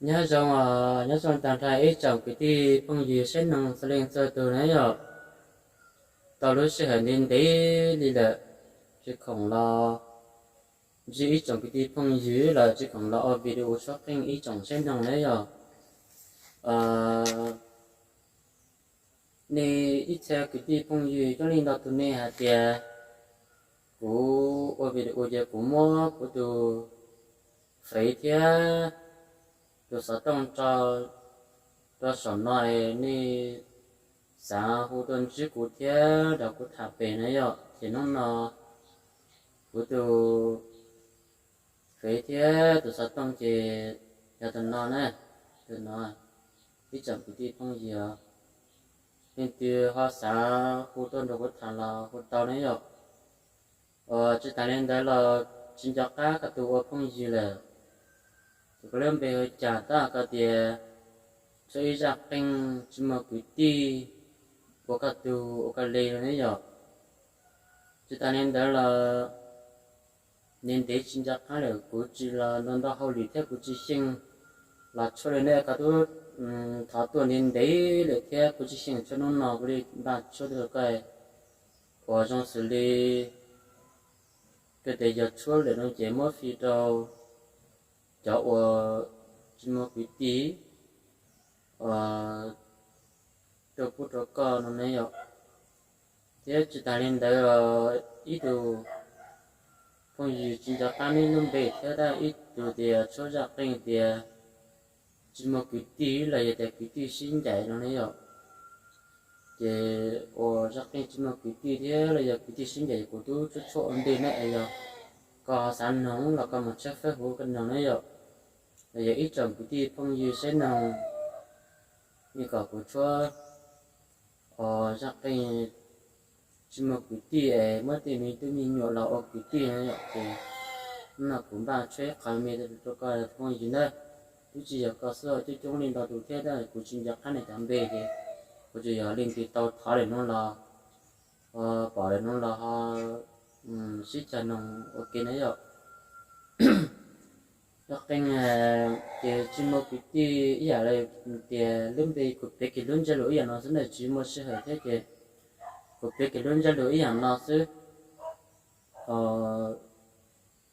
Nyob zoo, nyob zoo tag nrho ib tsoom kwv tij phooj ywg saib noog txhua leej txhua tus na yom. Tau lub sij hawm ntev ntev li lawm, tsis khoom los ntsib ib tsoom kwv tij phooj ywg los tsis khoom los ua video tshuab qeej ib tsoom saib noog na yom. Nej ib txhia kwv tij phooj ywg coob leej ntau tus nej hais tias kuv ua video ces kuv muab kuv tus fev thiab tus xov tooj tso rau saum no es nej xav hu tuaj ntsib kuv thiab nrog kuv tham pem na yom. Ces hnub no kuv tus fev thiab tus xov tooj ces yog tus no na, tus no. Ib tsoom kwv tij phooj ywg, leej twg ho xav hu tuaj nrog kuv tham los hu tau na yom. Tsis tas li ntawd los tsis nco qab koj tus ua phooj ywg lawm, ces koj lub npe hu cas tab koj tias tshuab ib zaj qeej tsis muaj kwv tij ua koj tug ua koj li no ne yom. Tsis tas li ntawd los ntev ntev tsis nco qab lawm, kuv tsis los nto nto hauj lwm thiab kuv tsis xyeej los tshuab li ne, koj twb thov tuaj ntev ntev lawm thiab kuv tsis xyeej, tshuab hnub no kuv li npaj tshuab tuaj rau koj. Uas zoo xws li koj tias yog tshuab lawm no ces muab fij rau cov uas tsis muaj kwv tij tuaj pub rau koj no ne yom. Thiab tsis tas li ntawd, ib tug phooj ywg tsis nco qab neb lub npe thiab tab ib tug tias tshuab zaj qeej tias tsis muaj kwv tij los yog tias kwv tij sib ncaim no ne yom. Ces uas zaj qeej tsis muaj kwv tij thiab los yog kwv tij sib ncaim kuv twb tshuab tshuab ua ntej ne, yog koj xav noog los koj mus tshawb fab huv koj noog ne yom. Los yog ib tsoom kwv tij phooj ywg saib noog, nej kom kuv tshuab uas zaj qeej tsis muaj kwv tij es muab tej me tub me nyuam los ua kwv tij no yom. Ces hnub no kuv npaj tshuab ib qho me rau koj phooj ywg na, twb tsis yog koj xwb, coob coob leej ntau tus thiab tab kuv tsis nco qab nej cov npe ces kuv tsuas yog leej twg tau thov lawm no los, pom lawm no los ho sib cog noog ua ke na yom. Zaj qeej ces tsis muaj kwv tij ib yam li tias lub npe kuv piav kiag lub ntsiab lus ib yam no xwb na, tsis muaj sij hawm thiab ces kuv piav kiag lub ntsiab lus ib yam no xwb.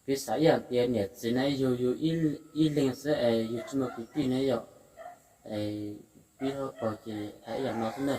Piv xam ib yam tias niam txiv na yug yus ib leeg xwb es yus tsis muaj kwv tij ne yom. Pib hauv paus ces hais ib yam no xwb na.